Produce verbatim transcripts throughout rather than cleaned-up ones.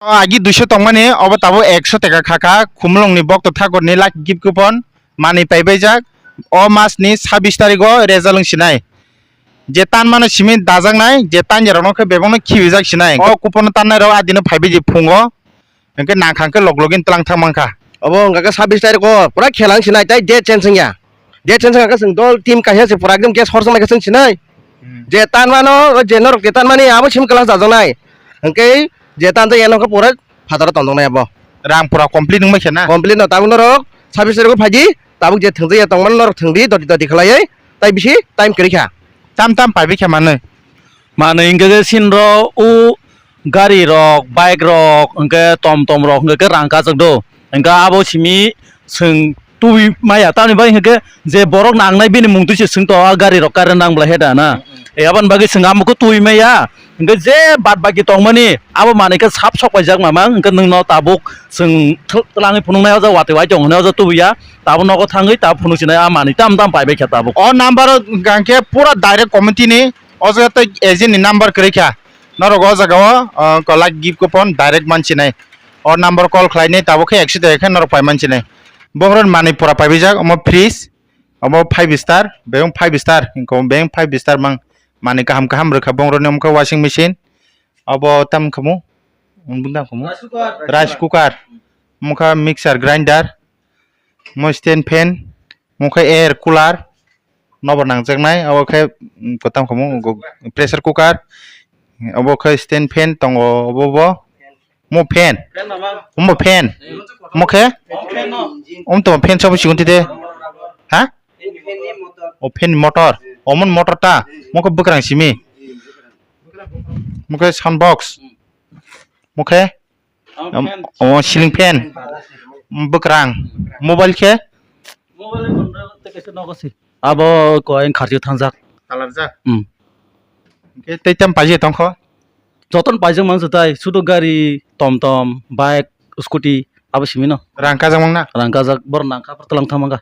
O agi duiso tongmani, obo tabuk ekso taka kha kha, Khumulwngni bokto thakurni lucky gift coupon manwi paibaijak. O masni sabis tarigo result wng sinai. Je tan mano simi dajaknai, je tanjarokno khe bebakno khibijak sinai. O coupon tannairok adino phaibaidi phungo, hwnkhe nangkha hwnkhe log login tlang thang mankha. Obo hwnkha khe sabis tarigo pura khela wng sinai, tai date change wngya. Date change wngkha khe chwng dol team kaisa se pura ekdom guest horjaknai khe chwng sinai. Hmm. Je tan mano, o je norok je tan mani abo simi class dajaknai. Hwnkhe je tan jak ya nokha pura phataro tongjaknai abo. Rang pura complete wngbai khe na? Complete no, tabuk norok sabis tarigo phaidi, tabuk je thwngjak ya tongmani norok thwngdi, doti doti khlaiwi, tai bisi time kwrwi kha. Tam tam paibai khe manwi? Manwi hwnkhe je sinro o gari rok, bike rok, hwnkhe tom tom rok hwnkhe khe rang kachak do. Hwnkhe abo simi chwng twi maya, tamni bagwi hwnkhe je borok nangnai bini mung twi se chwng to, a gari rok current nang bwlai he da na. Mm, mm. E aboni bagwi chwng amo khe twi maya. Hwnkhe je bad baki tongmani abo manwi khe sap sok paijak mama, hwnkhe nwngno tabuk chwng tl-, twlangwi phunuknai o jaga watwi wai tong hwnwi o jaga tubuya. Tabuk nogo thangwi tabuk phunuk sinai a manwi tam tam paibai khe tabuk. O number o hwnkhe pura direct committee ni. O jaga tei agent ni number kwrwi kha. Norok o jaga o, o, lucky gift coupon direct mansinai. O number call khlainai, tabuk khe ekso taka khe norok pai mansinai. Bohrok manwi pura paibaijak, omo fridge, omo five star, bebak five star, hinko bebak five star mang, manwi kaham kaham rwkha bohrokni, omo khe washing machine, obo tam khamu, omo tam khamu? Rice cooker. Rice cooker, omo khe mixer grinder, omo stand fan, omo khe air cooler, nobo nangjaknai, obo khe, mm, kotam khamu, go-, pressure cooker, obo khe stand fan tongo, obo bo, omo fan, omo fan, omo khe, omo to fan sobo sikon tide, ha? O fan motor, omo motor ta, omo khe bwkrang simi, omo khe sound box, omo khe, Am, omo ceiling fan. Bwkrang. Mobile khe? Mobile ni phone rok tei kaisa nogo se. Abo koi kharchi thangjak. Kalarjak? Hmm. Hwnkhe tei tam paijak tongkho? Jotono paijak mansa tai, sudo gari, tom tom, bike, scooty, abo simi no. Rang kajak mangna? Rang kajak, borok nangkha, tlang thang mangkha.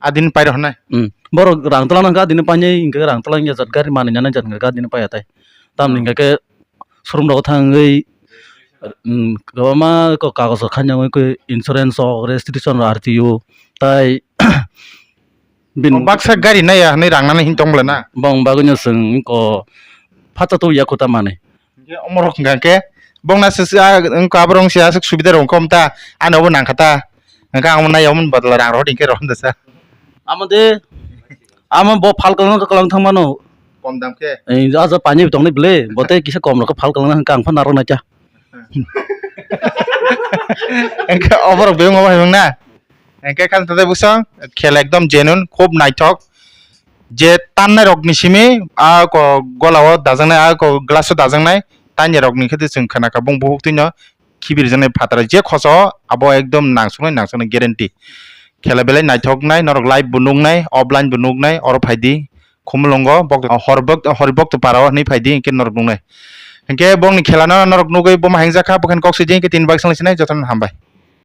Adini pairok hwnai? Hmm. Borok rang twlang nangkha, adini painai hwnkhe rang twlang ya jat gari manwi nani jat hwnkhe adini paiya tai. Tamni hwnkhe showroom rogo thangwi, hmm, kwbangma kok kagoj rok khaina wngwi khe insurance rok, registration rok, R T O, tai bini baksa gari naiya hwnwi rang nani hwn tong bwla na? Bong bagwino chwng ko phato to ya kota manwi. Hwnkhe omorok hwnkha khe bongna se, se, a, wngkha aborok wngse aswk subida rok wngkha omta, ani obo nangkha ta, hwnkhe ang omo naiya omo ni bodol rang rohor hinkhe rohor da sa. Amo de, amo bo phal kwlwng kwlwng thang mano. Kom dam khe? Ei, a ja paini tongnai bwle, bo tei kisa kom rok phal kwlwng hwnkhe ang phan narwk naikha. Hwnkhe oborok bebak obo hai wngna? Hwnkhe khang tade bwswng khela ekdom genuine, khub naithok. Je tannai rokni simi a ko gola o dajaknai, a ko glass o dajaknai, tanya rokni khe chwng khna kha bung buhuk twino khibi rijaknai phataro je khoso abo ekdom nangsuknai, nangsuknai guarantee. Khela belai naithoknai, norok live bo nuknai, offline bo nuknai, oro phaidi Khumulwngo bok-, hor bok-, hor bokto para o hwnwi phaidi hwnkhe norok nuknai. Hwnkhe bongni khela no norok nugwi buma hengjakha, bokhe kok sidi hwnkhe tini bak swlai sinai jotono hambai.